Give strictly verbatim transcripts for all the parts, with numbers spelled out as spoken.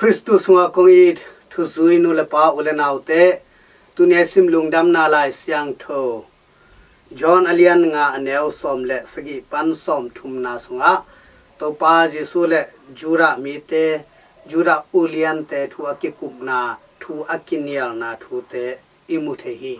Khristu sungah kong it thuzui nu le pa, u le naute, tuni a sim lungdamna Lai Siangtho John a lian nga, a neu sawm le sagih pan sawm thumna sungah Topa Jesu le Judah mite, Judah uliante thu a kikupna, thu a kinialna thute i mu thei hi.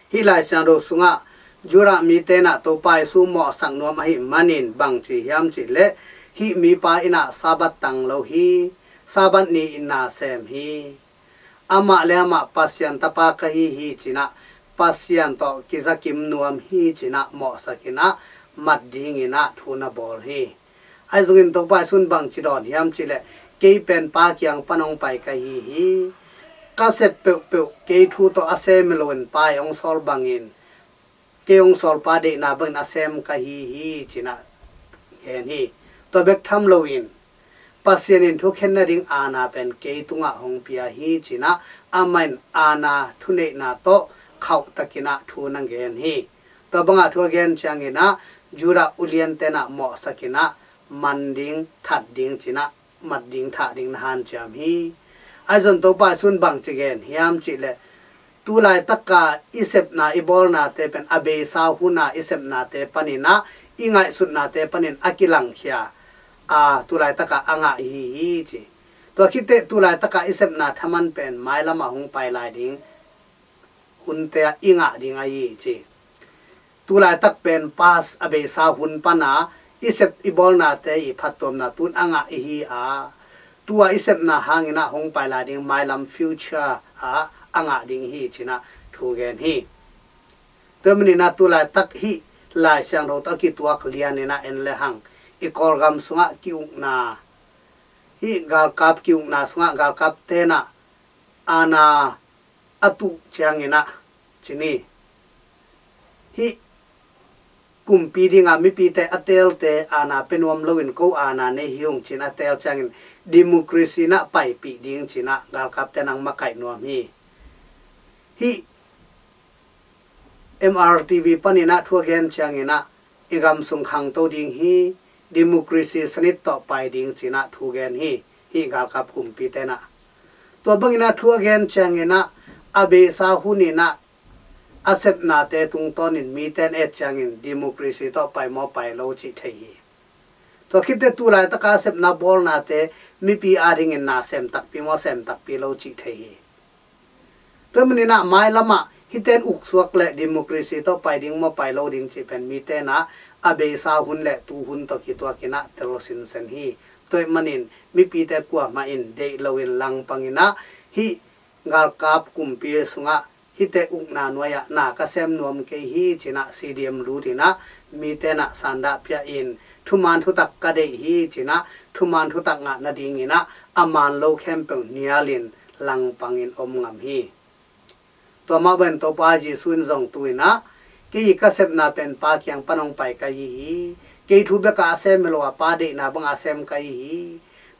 Hih Lai Siangtho sungah Judah mite in ah Topa Jesu mawhsak nuam ahih manin bangci hiam cihleh, hih mipa in ah Sabbath tang lo hi, Sabbath ni-in na sem hi. Amah le amah Pasian tapa ka hi hi ci-in ah, Pasian tawh kizakim nuam hi ci-in ah mawhsak in ah mat dingin ah thu na bawl hi. Ahi zongin Topa Jesu in bangci dawn hiam cihleh, kei pen Pa kiang pan hong pai ka hi hi. Ka sep peuhpeuh kei thu tawh a sem hi loin Pa in hong sawl bangin, kei hong sawl Pa deihna bangin a sem ka hi hi ci-in ah gen hi. Tua bek tham loin Pasian in thukhen nading aana pen kei tungah hong pia hi ci-in ah, amah in aana thuneihna tawh khauhtakin ah thu na gen hi. Tua banga thu a gen ciangin ah Judah uliante in ah mawhsak in ah man ding, that ding ci-in ah, mat ding, thah ding na hanciam hi. Ahi zongin Topa Jesu in bangci gen hiam cihleh, tu laitaka i sepna i bawlnate pen a beisa huna i sepnate panin ah, i ngaihsutnate panin a kilangkhia a, tu laitaka a ngah i hi hi ci. Tua khit teh tu laitaka i sepna thaman pen mailamah hong pai lai ding hunte ah i ngah ding ahi hi ci. Tu laitak pen past, a beisa hun pana i sep i bawlnate i phattuamna tu-in a ngah i hi a, tua i sepna hangin ah hong pai lai ding mailam, future ah a ngah ding hi ci-in ah thu gen hi. Tua manin ah tu laitak hih Lai Siangtho tawh a kituak lianin ah en le hang, i Kawlgam sungah ki-ukna, hih galkap ki-ukna sungah galkapte in ah aana a tuh ciangin ah ci ni, hih kumpi dinga mipite a teelte aana pia nuam loin ko aana nei hi ung ci-in a teel ciangin democracy in ah paipih ding ci-in ah galkapte in ah makaih nuam hi. Hih M R T V panin ah thu a gen ciangin ah i gam sung khangto ding hi, democracy sanit tawh pai ding ci-in ah thu gen hi, hih galkap kumpite in ah. Tua bangin ah thu a gen ciangin ah a beisa hunin ah a sepnate tungtawnin mite in et ciangin democracy tawh pai maw pai lo cih thei hi. Tua khit teh tu laitaka a sepna bawlnate mipi adingin na sem takpi maw sem takpi lo cih thei hi. Tua manin ah mailamah hihte in uksuak leh democracy tawh pai ding maw pai lo ding cih pen mite in ah a beisa hun le tu hun tawh kituakin ah tel sinsen hi. Tua manin mipite kuamah in deih loin langpangin ah hih galkap kumpi sungah hihte ukna nuai-ah na ka sem nuam kei hi ci-in ah C D M lutin ah mite in ah sandah pia in, thuman thutak ka deih hi ci-in ah thuman thutak ngah nadingin ah a man lo khempeuh nialin langpangin om ngam hi. Tua mah bangin Topa Jesu in zong tu-in ah, kei ka sepna pen Pa kiang pan hong pai ka hi hi. Kei thu bekah a sem hi lo a, Pa deihna bangah a sem ka hi hi.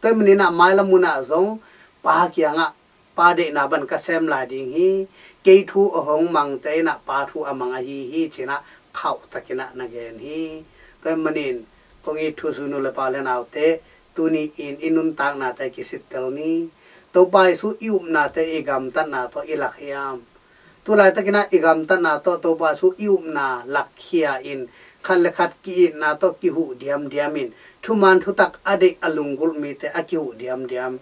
Tua manin ah mailam munah zong Pa kiangah Pa deihna bang ka sem lai ding hi. Kei thu a hong mangte in ah Pa thu a mang ahi hi ci-in ah khauhtakin ah na gen hi. Tua manin kong it thuzui nu le pa le naute, tuni-in i nuntaknate kisittel ni. Topa Jesu i upnate i gamtatna tawh i lak hiam? Tu laitakin ah i gamtatna tawh Topa Jesu i upna lakkhia in khat le khat ki-itna tawh kihuh diamdiam in thuman thutak a deih a lunggulh mite a kihuh diamdiam.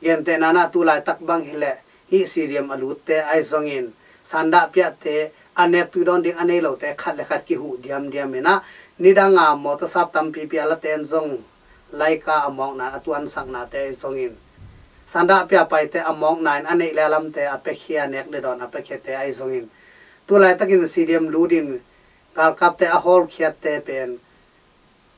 Gentehna in ah tu laitak bang hileh hih C D M a lutte ahi zongin, sandah piate, a nek tuidawn ding a nei lote khat le khat kihuh diamdiam in ah, nidanga mawtaw sap tampipi a late in zong laika a mawkna in a tuansaknate ahi zongin, sandah pia paite a mawkna in a neih le a lamte a piakhia, nek le dawn a piakhiate ahi zongin, tu laitakin C D M lutin galkapte a hawlkhiatte pen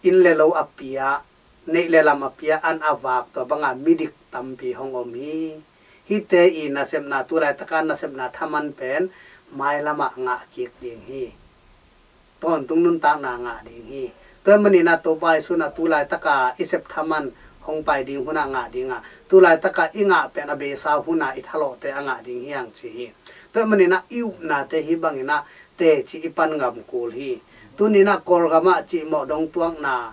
inn le lo a pia, neih le lam a pia, an a vak, tua banga midik tampi hong om hi. Hihte i nasepna, tu laitaka nasepna thaman pen mailamah ngah kik ding hi. Tawntung nuntakna ngah ding hi. Tua manin ah Topa Jesu in ah tu laitaka i sep thaman hong pai ding hunah ngah ding a, tu laitaka i ngah pen a beisa hunah i thalawhte a ngah ding hi hang ci hi. Tua manin ah i upnate hih bangin ah teci i pan ngam kul hi. Tuni in ah Kawlgamah cihmawh dong tuakna,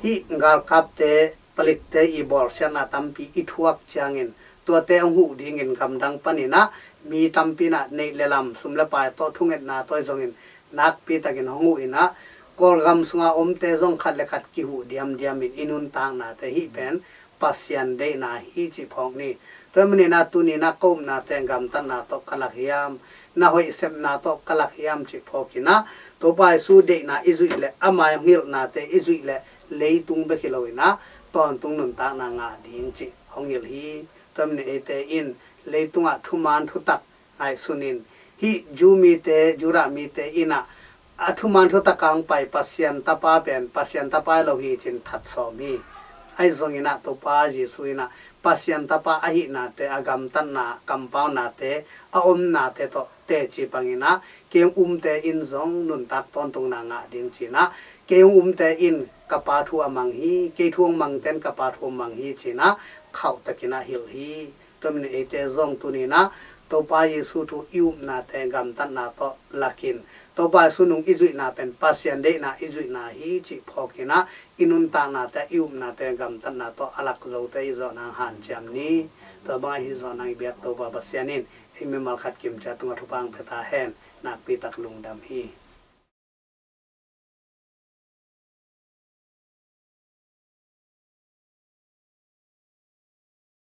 hih galkapte palikte i bawlsiatna tampi i thuak ciangin tuate hong huh dingin gamdang paninah mi tampi inah neih le lam, sum le pai tawh, thungetna tawh i zongin nakpi takin hong huh inah Kawlgam sunga omte zong khat le khat kihuh diamdiamin i nuntaknate hih pen Pasian deihna hi cih phawk ni. Tua maninah tuninah ka upnate gamtatna tawh ka lak hiam, na hoih sepna tawh ka lak hiam cih phawk inah Topa Jesu deihna i zuih leh, ama hong hilhnate i zuih leh leitung bek hi lo inah tawntung nuntakna ngah ding cih hong hilh hi. Tua manin eite in leitungah thuman thutak ngaihsunin hih Jew mite, Judah mite inah a thuman thutaka hong pai Pasian Tapa pen Pasian Tapa hi lo hi cin that sawm hi. Ahi zongin ah Topa Jesu inah Pasian Tapa ahihnate, a gamtatna, kampaunate, a omnate tawh teci pang inah kei hong umte in zong nuntak tawntungna ngah ding ci inah kei hong umte in ka Pa thu a mang hi, kei thu hong mangte in ka Pa thu a mang hi ci inah khauhtakin ah hilh hi. Tua manin eite zong tuninah Topa Jesu thu i upnate gamtatna tawh lakin Topa Jesu nung i zuihna pen Pasian deihna i zuihna hi cih phawk inah i nuntaknate, i upnate gamtatna tawh a lak zote i zawh nang hanciam ni. Tua bang ahi zawh nang i biak Topa Pasian in ei mimal khat kimcia tungah thupha hong pia ta hen. Nakpi tak lungdam hi.